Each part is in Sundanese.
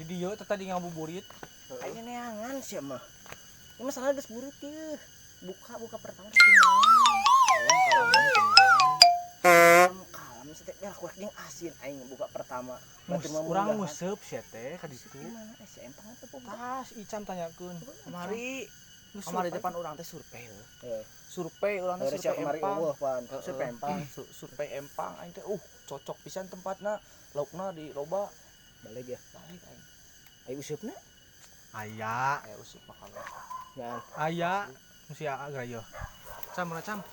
Di dieu teh tadi ngabuburit. Aing neangan sia mah. Ini masalah geus burit ieu. Buka pertama tenang. Kalem sih teh kurang jeung asin aing buka pertama. Urang nguseup sia teh ka ditu. Gimana si empang teh poho. Tas Icam tanyakeun. Kamari depan urang teh survei heuh. Survei urang teh survei empang. Survei empang. Survei empang aing teh cocok pisan tempatna, laukna di loba. Balik ya. Balik aing. Ayo usupna. Aya. Aya usup mah kabeh. Aya si Aa geura. Cam mana cam?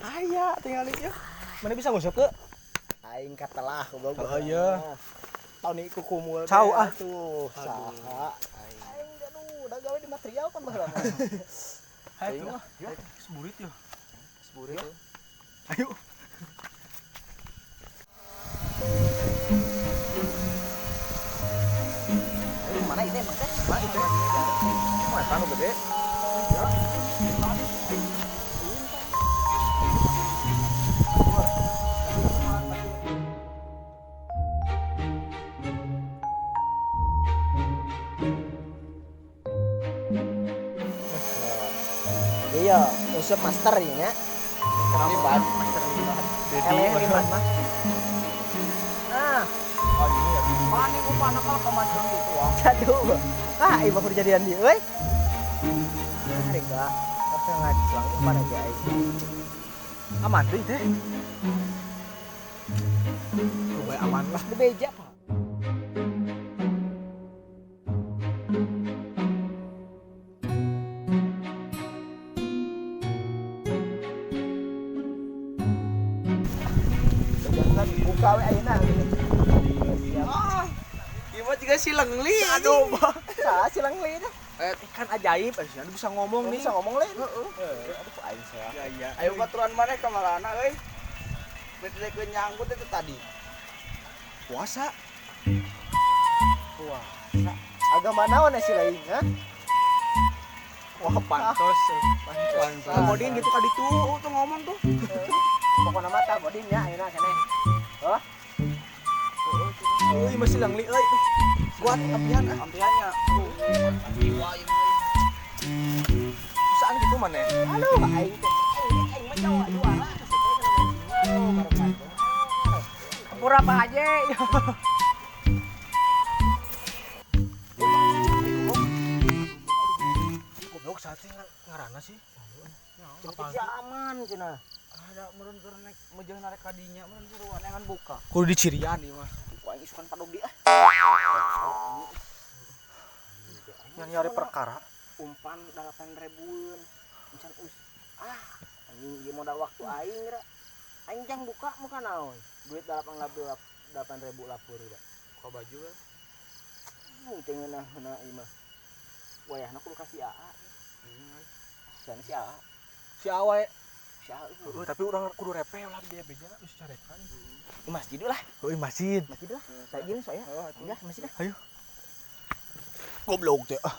Aya tinggal ieu. Mana bisa nguseup teu? Aing katelah goblok. Oh iya. Toni kukumul. Cau ah. Tuh, saha. Aing aduh, udah gawe di material pan baheula mah. Hayu ah. Seburit ya. Seburit. Ayo. Mana itu emang teh? Mana itu? Mana tanu gede? Iya. Iya, usep master ya nya. Lipat, master lipat. Dedi lipat mah. Ah. Oh ini ya. Mana ku mana kalau kemajuan gitu wah. Aduh. Ah, ieu mah kejadian di euy. Tarik lah. Aku ngacuang umpan aja aing. Aman teh teh. Lumayan aman lah. Bebeja, Pak. Buka we ayeuna. Ah. Ieu mah juga si Lengli. Aduh, Bang. Saha si Lengli teh? Kan ajaib, aduh bisa ngomong nih. Bisa ngomong lain. Heeh. Aduh aing saya. Iya, iya. Ayo baturan maneh ka marana euy. Betul nyangkut itu tadi. Puasa. Puasa. Agama naon si lain, ha? Wah, pantos. Pantos. Godin gitu ka ditu tuh ngomong tuh. Pokona mah tah godin nya ayeuna keneh. Hah? Euy, masih Lengli euy. Kuat ampihan ah. Ampihannya. Saan gitu maneh? Aduh, aing teh. Aing mah jawa juara. Pura Pak Haji. Goblok saat sih ngarana sih. Apa aman cenah. Ada meureun keur naik meujeun narek kadinya meureun seruan jangan buka. Kudu dicirian ieu mah. Ku aing isukan padog di ah. Yang nyari perkara umpan 8 ribuan encan us. Ah, anjing ieu modal waktu aing geura. Aing jang buka muka naon? Duit 8 ribu lapur udah. Buka baju we. Teu ngeunah-ngeunah ieu mah. Wayahna kudu ka si AA. Sana si AA. Si AA wae. Si AA. Tapi urang kudu repeh lah dia beja geus carekan. Di masjid lah. Heuh, masjid. Masjid lah. Saya gini soalnya. Udah, masjid lah. Ayo. Goblok teh ah.